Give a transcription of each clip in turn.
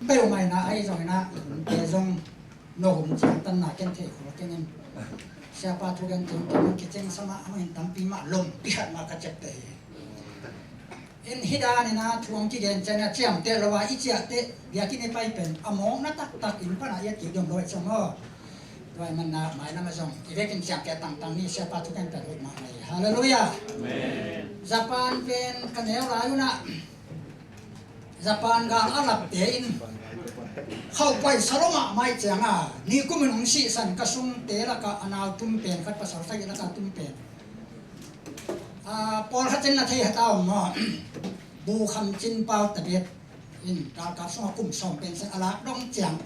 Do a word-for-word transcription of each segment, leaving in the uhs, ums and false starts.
Peuhmah in ah, ahi zongin ah, te zong no hum ciang tanna ken thei khol keng in. Siapa thu ken tun ken kicing sama hong in tampi mah lom pi khat mah ka cep te hi. In hih dan in ah thu hong kigen ciang a ciamteh lo a i ciahteh biakinn i pai pen a mawkna taktak in pan a i et kik dong lo et song aw. Tua i man ah mailam ah zong i vekin ciamteh tangtang ni. Siapa thu ken pen hoih mahmah hi. Halleluiah. Amen. Japan pen ka neu lai un ah Japan gal a lapte in khauh paisa lo mahmah ciang a, nikumin hong sihsan ka sungte lakah a nau tum pen khat, pasal sagih lakah tum pen. A, pawlkhat in na thei hata om maw? Bu Kham Cin Pau Tabet in galkap sungah kum sawm pen sa a lak dong ciang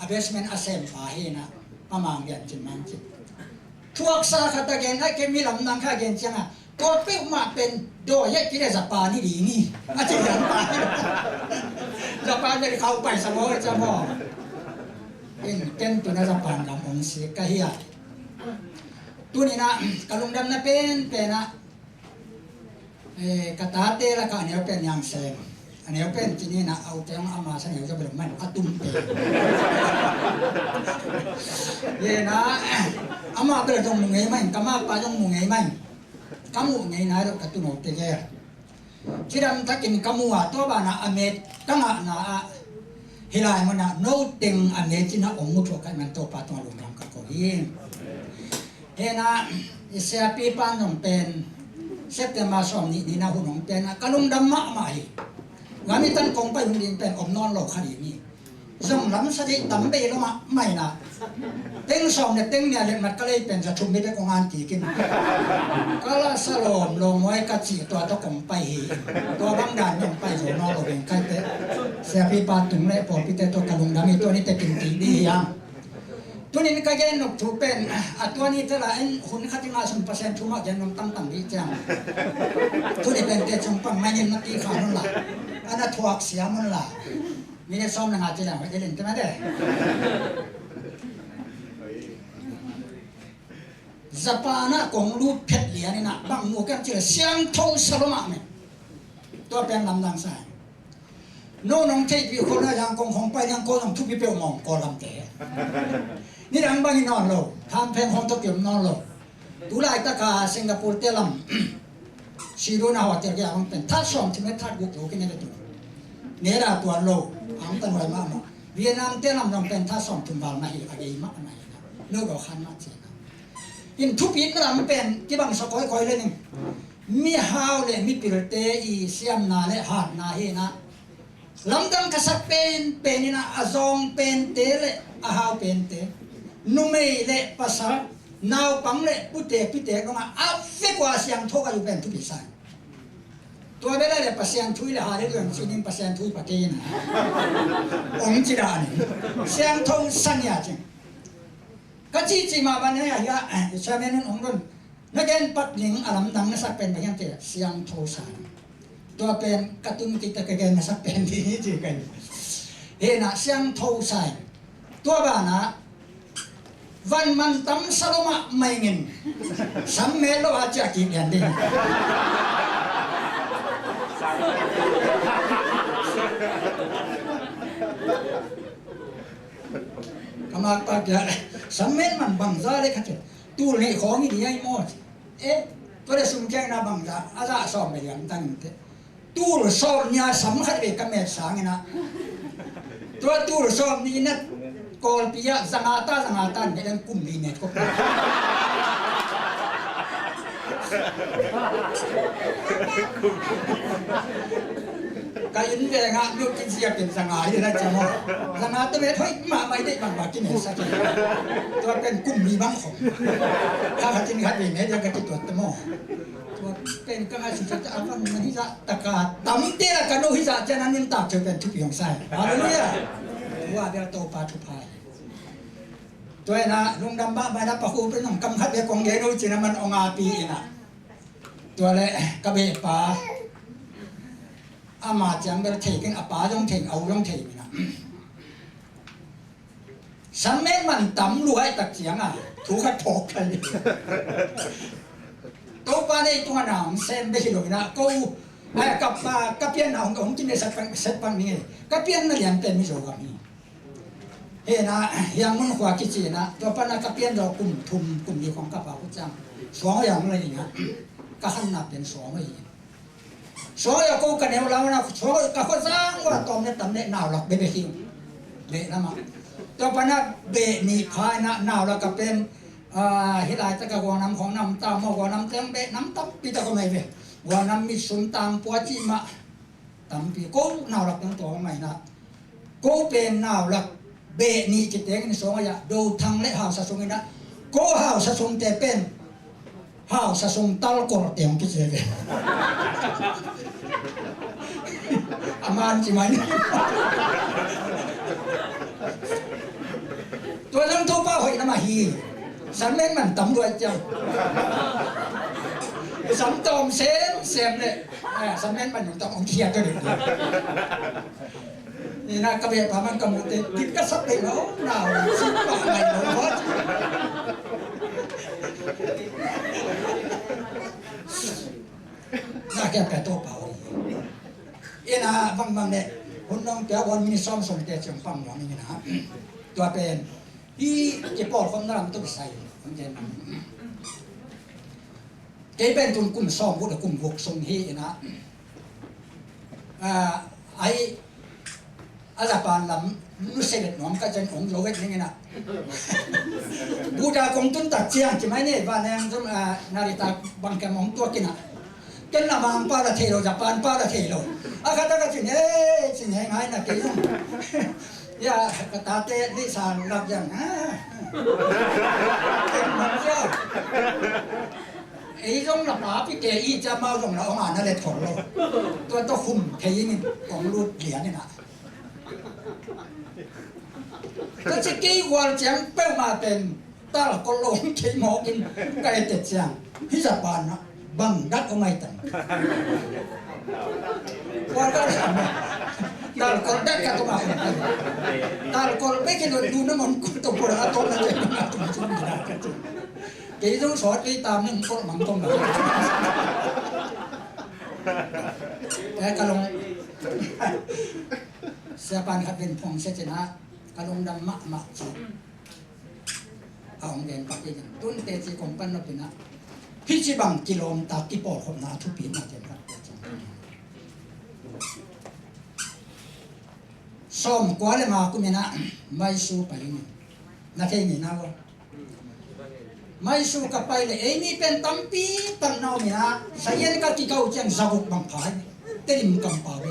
a basement a sempa hi in ah, Pa Mang Lian Cin Mang Cin. Thuaksa khat a gen a, kei mi lamdang kha gen ciang a, tua peuhmah pen dawi a kile Japan hi ding hi. A ci Japan hi. Japan pen khauh paisa lo hi cia maw. In ken tuna Japan gam hong sik ka hi a. Tuni in ah ka lungdamna penpen ah, eh, ka tate lakah a neu pen Niang Seng. A neu pen ci ni in ah, a ute hong ama sa neu zaw bel man a tum pen. Hi in ah, ama bel zong mu ngei mah in, ka mapa zong mu ngei mah in. Ka muh ngei nai lo ka tunote gel. Cidam takin ka mu a, tua banah a met ka ngahna ah, hih lai munah no teng a met in ah hong mu thuah ka hih man Topa tungah lungdam ka ko hi. Hi in ah, i siapipa in zong pen September sawm nih ni in ah hun hong pia in ah ka lungdam mahmah hi. Gam i tan kong pai hun ding pen om nawn lo kha ding hi. Zong lamsa dih tam bei lo mahmah in ah, teng sawm le teng nih a letmat ka lei pen za thum mi bek hong an kik in. Ka la sa lawm lawm huai ka cih tua tawh kong pai hi. Tua bang dan mi hong pai zo nawn lo ding kai teh. Siapipa tung le pawlpite tawh ka lungdam hi. Tua ni tekin kik dih hi hang. Tunin ka gen nop thu pen, a, tua ni tela in hun khat i ngah sung Pasian thu mah gen nuam tangtang dih ciang. Tuni pen te cung pang mainin na ti kha mun la, a na thuak sia mun la. Minute sawm na nga ci leng hoih dih len te mah de. Japan ah kong lut phet lian in ah bang mu kem ci le siangtho sa lo mah meh. Tua pen lamdang sa hi. No nong theihpih khol na Yangon khong pai Yangon zong thupi peuhmah om Kawlgam te. Nidang bangin nawn lo, Phnom Penh khong tawh kiom nawn lo. Tu laitaka Singapore te lam Sidona hotel ke a bang pen that sawm thum le that guk lo kine le tu. Neda tuan lo, ang tan huai mahmah. Vietnam te lam zong pen that sawm thum val mah hi, a gei mahmah hi. No do khan mah cina. In thupitna lam pen kibang sa kawikawi le ning. Mihau le mipilte i siamna le hatna hi na. Lamdang ka sak penpen in a, a zawng pente le a hau pente, numei le pasal, naupang le pute pite dongah a vekua siangtho ka yu pen thupi sa hi. Tua bela le Pasian thu le Hallelujah cinin Pasian thu pa kei na. Ong ci dan in siangtho sa nia cin. Ka cihcih mah ban hei ahi a, eh, chairman un hong dun. Na gen pat ning a lamdang na sak pen bang hiam cih leh siangtho sa. Tua pen ka tun kik ta ka gen na sak pen ding hi ci ka hi. Hi na siangtho sa. Tua banah van man tam sa lo mah mai ngin. Sam met lo a ciah kik lian ding. Ka makpa kia, "Sam met man bangza le?" ka ci. "Tul nih khawng hi ding ahi maw?" ci. "Eh, tua le sum ciangin a bangza, a zah sawm bel hiam tang in teh." Tul sawm nih a sam khat vei ka met sangin a, tua tul sawm nih in a Kawlpi ah zanga ta, zanga ta in bel kum li met ko. Ka inn vengah mi uh kizia pen zanga hi la ciang aw. Zanga tawh met hoih mahmah i deih bangbang kimelsak hi. Tua pen kum li bang khong. Kha khat in khat vei met hiam ka kituat ta maw. Tua pen ka ngaihsut ciang a van man hizah taka tamte la ka no hizah ciang a nuntak ciang pen thupi hong sa hi. Halleluiah. Tua bel Topa thupha hi. Tua in a lungdam mahmah in a Pa Khup in hong kam khat vei kong gen uh cin a man hong api in a. Tua le ka behpa ama ciang bel thei keng, a pa zong thei, a u zong thei in a. Sam met man tam luai tak ciang a thu khat phawk thei. Topa nei tungah na hong sem bek hi lo in a, ko Ai, ka, ka, ka pianna hong, hong kinei set pang, set pang ni ngei. Ka pianna lian pen Mizo gam hi. Hena, Yangon khua kici na, tua pana ka pian lo kum thum, kum li khong ka pau ciang. Suang yang lai na, ka khanna pen suang hi. Suang ya ko ka neu lau na, suang ka khua zang wa tom ne tam ne nau lak bebe hi. Be na ma. Tua pana be ni pha na, nau lak ka pen, ah, hi lai ta ka guang nam khong nam ta mo guang nam teng be nam tam pi ta ko mai ve. Guang nam mi sum tang pua ci ma. Tampi ko nau lak teng tua mai na. Ko pen nau lak beh nih kiteng in sawng a, do thang le hausa sung in a, ko hausa sung te pen hausa sung tal kor teng kici ve. A man ci mai. Tua zong Topa hoih na mah hi. Sam men man tam luat ciang. Sam tawm sem sem le. Sam men man nung tam ong khia tua ding. Ni na ka beh pa man ka mu te dik ka sap ding lo na, sap pa mai lo hot. Na kia pe to pa oi. Ina bang bang ne hun nong pia wan mini som som te ciang pang wan ina. Tua pen i ke por kom na lam tu sai. Kei pen tun kum som bu da kum guk sung hi ina. Ah, ai, a Japan lam nusia vet nuam ka cian ong zo vet ning ina. Buddha kong tun tak ciang ci mai ni, ba neng zum, ah, Narita bang kem ong tuak ina. Ken na mang pa la thei lo, Japan pa la thei lo. A khat a ka cin, eh, cin he ngai na kei zong. Ya, ka ta te li sa lap yang, ha? Ken mang ciang. Ei zong na pa pi te i ca mau zong na ong a na let khol lo. Tua tua khum thei in ong lut lian in a. Tua ci kei gual ciang peuhmah pen tal kol lo kei mawk in ka et et ciang. Hi Japan na bang dak ong ai tan. Gual ka tal kol dak ka tua ma. Tal kol pe ke lo du na mon kol to por a to na ke na to na to na ka. Kei zong sawt kei tam ning kol mang kong na. Eh, ka long. Sia pan khat ven phong sia cina ka long dam mahmah ci. A ong den pak in tun te ci kong pan nop ina. Hi ci bang kilawm tak kipawlkhopna a thupi na ten khat. Sawm kua le nga kum ina Maisu pai in. Na thei ni na wa. Maisu ka pai le, ei mi pen tampi tak na om ina, sayan ka kikau ciang zaguk bang phai, telim kam pau ve.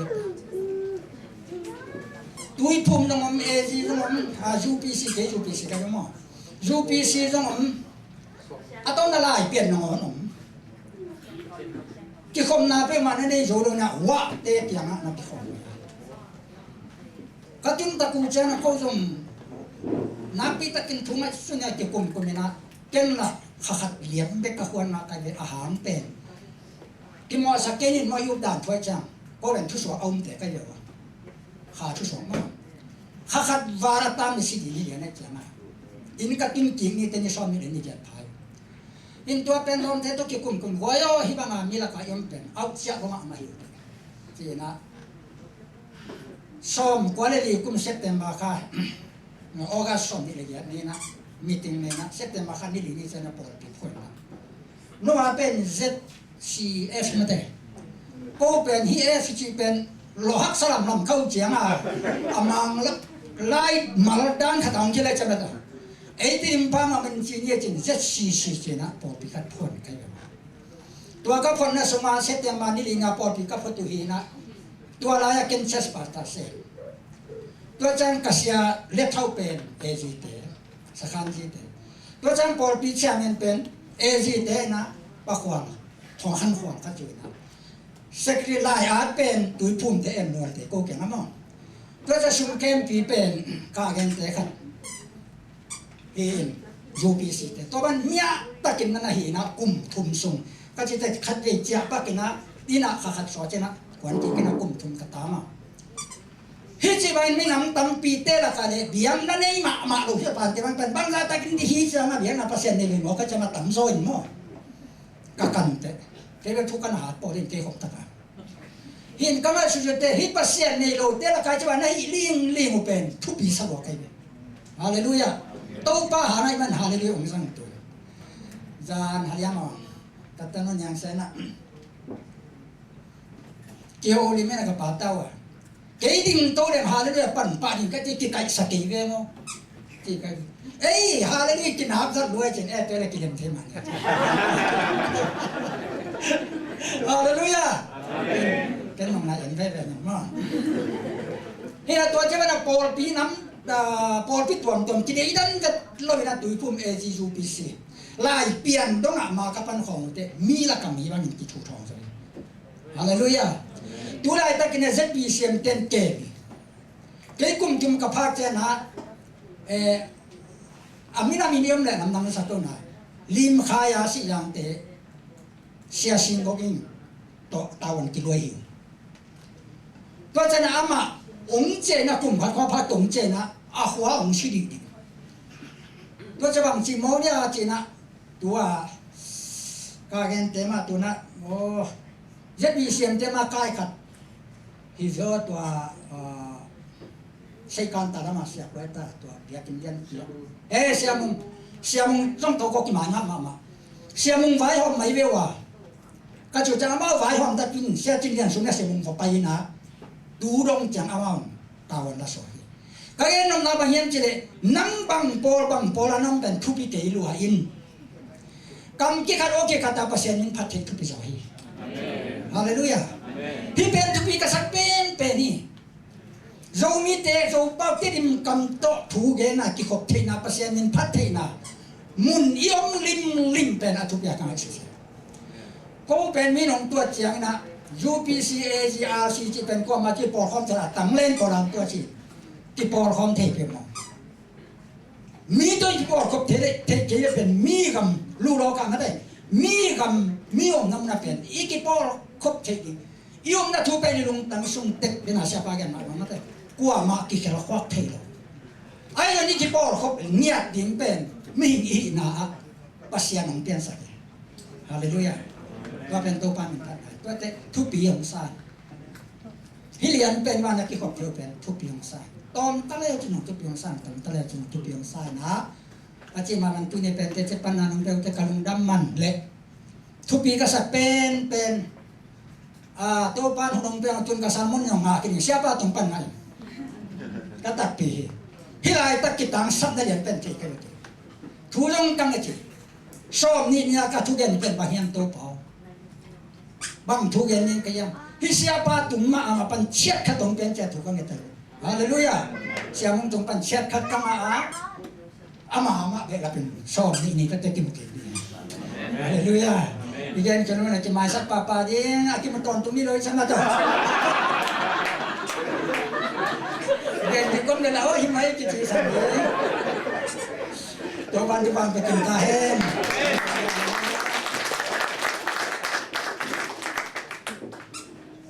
Tuiphum zong om, A Z zong om, a, U P C, kei U P C ka zong om. U P C zong om, a tawh na lai pian nangawn om. Kikhopna peuhmah na nei zo lo na, wah te piangah na kikhop. Ka tun tak uh ciang a ko zong nakpi takin thu ngaihsun a kikumkum in a, ken la kha khat liam bek ka khuan mah kai ve a hang pen. Kimuahsak kei nin maw, i up dan thuai ciang ko ven thusuak a umte kai ve uh a. Kha thusuak maw. Kha khat val a tam ni si di ni lian a ciang a. In ka tun kik ni te ni sawm ni le ni lian phai. In tua pen lawmte tawh kikumkum guai aw, hih banga mi lakah i om pen auh ciah bawmah mah hi uh teh. Ci-in ah sawm kua le li kum September kha, August sawm nih le giat ni-in ah meeting ni-in ah September kha ni li ni ciang a pawlpi phuanna. Nua pen Z C F mate. Ko pen hi F cih pen lo haksa lamlam kha uh ciang a, a mang lak lai mal dan khat a hong kilai ciang a ta. Ei ti lim pa ma min ci ni a cin Z C C ci-in ah pawlpi khat phuan ka hi a. Tua ka phuanna sungah September ni li nga pawlpi ka phuat uh hi-in ah, tua lai-ah ken church pastor sem. Tua ciang ka sia liathau pen A Z te, Sakhan Z te. Tua ciang pawlpi chairman pen A Z te in ah, Pa Khuang, Thong Han Khuang ka ci uh in ah. Secretary lai-at pen Tuiphum te, Emmanuel te, ko kiang a maw. Tua ciang sum kempi pen ka gente khat. Hi in, U P C te. Tua ban miah takin na na hi-in ah kum thum sung. Ka ci te khat vei ciah pakin ah, inn ah kha khat suak ciang ah, kuan kik in ah kum thum ka tam a. Hi ci bangin minam tampi te lakah le, biakna nei mahmah lo hi a pan te bang pen, bangzah takin di hi ciang a, biakna Pasian nei lo maw, ka ciang a tam zaw in maw. Ka kan te. Kei bek thu kan hat pawh ding kei khop tak a. Hin ka ngaihsut uh teh, hih Pasian nei lote lakah ciang na hih lingling uh pen thupi sa lua ka hi ve. Halleluiah. Topa hang ahih man halleluiah hong zang tu. Zan haliam aw. Ka tanu Niang Sen ah, kiho lim in a ka pa tau a, kei ding to leng halleluiah pan pah ding ka ci, kikaihsa kei ve maw. Ci ka, ei, halleluiah kinap zat lua e cin, eh, tua leh kilem thei mah. Halleluiah. Amen. Ken mong na en veve ni maw. Hi a, tua ciang a pawlpi nam, ah, pawlpi tuamtuam kideidan vet lo in a Tuiphum A G U P C Lai Pian dong ah ma ka pan khawng uh teh mi lakah mi bangin kithuthawng zaw hi. Halleluiah. Tu laitakin a Z B C M ten kem hi. Kei kum kim ka phak ciang a, eh, a min a min i om leh namdang na sa to na, Lim Khai a Sih Yangte, Sia Sing Gok in tawh tavuan kiluai hi. Tua ciang a amah hong ciah in a, kum khat khua pha tawh hong ciah in a, a khua hong si dikdik. Tua ciang bang ci maw dia ci in a, tua ka gente mah tu in a, aw, Z B C M te mah kai khat hi zaw tua, ah, Seikan ta lam a Sia Khuai ta, tua biakinn lian tua. Eh, Sia Mung, Sia Mung zong tawh ko kimah ngah mahmah. Sia Mung vaihawm mai ve ua. Ka ci uh ciang amau vaihawm ta kin, Sia Cin Lian sung na Sia Mung va pai in a, tu dong ciang amau tavuan la suak hi. Ka gen nopna bang hiam cih leh, nang bang pawl bang pawl a nang pen thupi kei lua in, kam kikhat aw kikhat a Pasian min phat theih thupi zaw hi. Halleluiah. Hih pen thupi ka sak penpen hi. Zomite, Zopau Tedim kam tawh thu gen a kikhop theihna, Pasian min phat theihna mun i om limlim pen a thupi a ka ngaihsut hi. Ko pen mi nong tuat ciangin a U P C, A G, R C cih pen kuamah kipawlkhawm thei a, tang len pawl a tuat cih kipawlkhawm thei peuhmah. Mi tawh i kipawlkhop thei, thei kei le pen mi gam luhlawh kah mate, mi gam mi omna mun a pen i kipawlkhop thei ding. I omna thu pen i lungtang sung tek dena siapa gen mah mate, kuamah kikhelkhuak thei lo. Ahi zongin i kipawlkhop ngiat ding pen mihing i hihna ah Pasian hong piansak hi. Halleluiah. Tua pen Topa min phat hi. Tuate thupi hong sa. Hih lian pen van a kikhop thei uh pen thupi hong sa. Tawm ta le cin hong thupi hong sa, tawm ta le cin hong thupi hong sa na. A ci mah bang tuni pen teci panna nong pia uh teh ka lungdam man leh thupi ka sa penpen. Ah, Topa in hun hong pia uh tun ka sermon nong ngak in, siapa tung pan ngah in. Ka takpi hi. Hih laitak kitangsapna lian pen thei ka hi uh teh. Thu zong ka ngah ci. Sawm nih ni a ka thugen pen bang hiam Topa aw. Bang thugen ning ka hiam. Hih siapa tung mah a, amah pan ciat khat hong pian ciat thu ka nget a. Halleluiah. Sia Mung tung pan ciat khat ka ngah a, amah amah behlap in sawm nih ni ka teh kimu kei ding. Halleluiah. I gen kei nung a kimaisak pahpah ding a kimu tawntung mi lo i sa mah tawh. I gen kei kom le la aw hi mai kici sa ding. Tua ban di bang pe kim ta hen.